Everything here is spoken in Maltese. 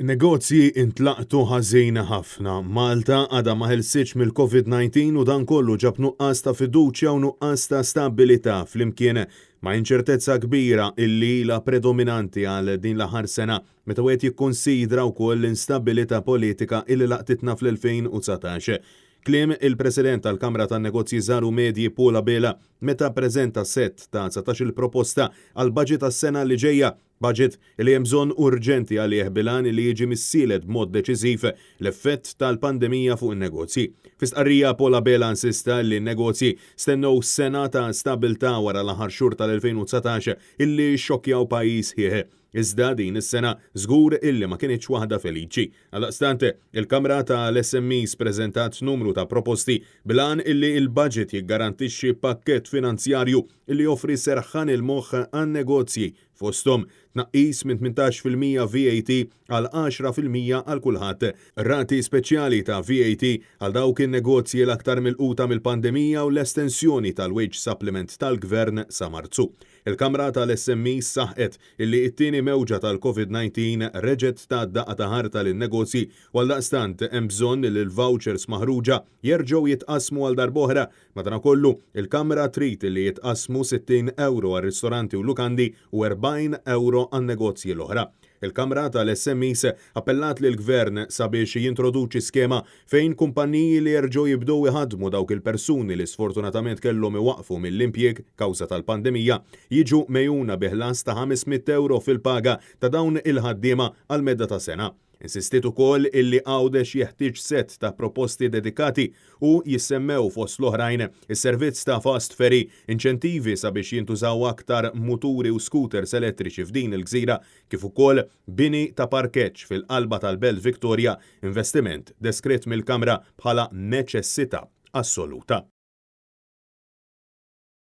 Negozji intlaqtu ħażin ħafna. Malta għadha ma ħelsitx mill-COVID-19 u dan kollu ġab nuqqas ta' fiduċja u nuqqas ta' stabbilità flimkien ma' inċertezza kbira illi ilha predominanti għal din l-aħħar sena meta wieħed jikkunsidra wkoll l-instabbilità politika illi laqtitna fl-2019. Kliem il-President tal-Kamra tan-Negozji Żgħar u Medji Paul Abela meta ppreżenta sett ta' 19-il proposta għall-budget għas-sena li ġejja. Budget li hemm bżonn urġenti għalih bil-għan li jiġi missielet b'mod deċiżiv l-effett tal-pandemija fuq in-negozji. Fi stqarrija Paul Abela insista li n-negozji stennew sena ta' stabbiltà wara l-aħħar xhur tal-2019 illi xxokkjaw pajjiż sħiħ. Iżda din is-sena żgur illi ma kinitx waħda feliċi. Għaldaqstant, il-Kamra ta' l-SMEs preżentat numru ta' proposti bil-għan illi l-budget jiggarantixxi pakkett finanzjarju illi joffri serħan il-moħħ għan-negozji fosthom tnaqqis minn 18% VAT għal 10% għal kulħadd, rati speċjali ta' VAT għal dawk in-negozji l-aktar milquta mill-pandemija u l-estensjoni tal-wage supplement tal-Gvern sa Marzu. Il-Kamra tal-SMEs saħqet illi t-tieni mewġa tal-Covid-19 reġgħet tat daqqa ta' ħarta lin-negozji u għaldaqstant hemm bżonn li l-vouchers maħruġa jerġgħu jitqassmu għal darb'oħra. Madanakollu, il-Kamra trid li jitqassmu 60 ewro għar-ristoranti u lukandi u 40 ewro għan-negozji l-oħra. Il-Kamra tal-SMEs appellat lill-Gvern sabiex jintroduċi skema fejn kumpanniji li jerġgħu jibdew iħaddmu dawk il-persuni li sfortunatament kellhom iwaqqfu mill-impjieg kawża tal-pandemija jiġu megħjuna bi ħlas ta' 500 ewro fil-paga ta' dawn il-ħaddiema għal medda ta' sena. Insistiet ukoll illi Għawdex jeħtieġ sett ta' proposti dedikati u jissemmew fost l-oħrajn is-servizz ta' fast ferry, inċentivi sabiex jintużaw aktar muturi u scooters elettriċi f'din il-gżira kif ukoll bini ta' parkeġġ fil-qalba tal-Belt Victoria, investiment deskritt mill-Kamra bħala neċessità assoluta.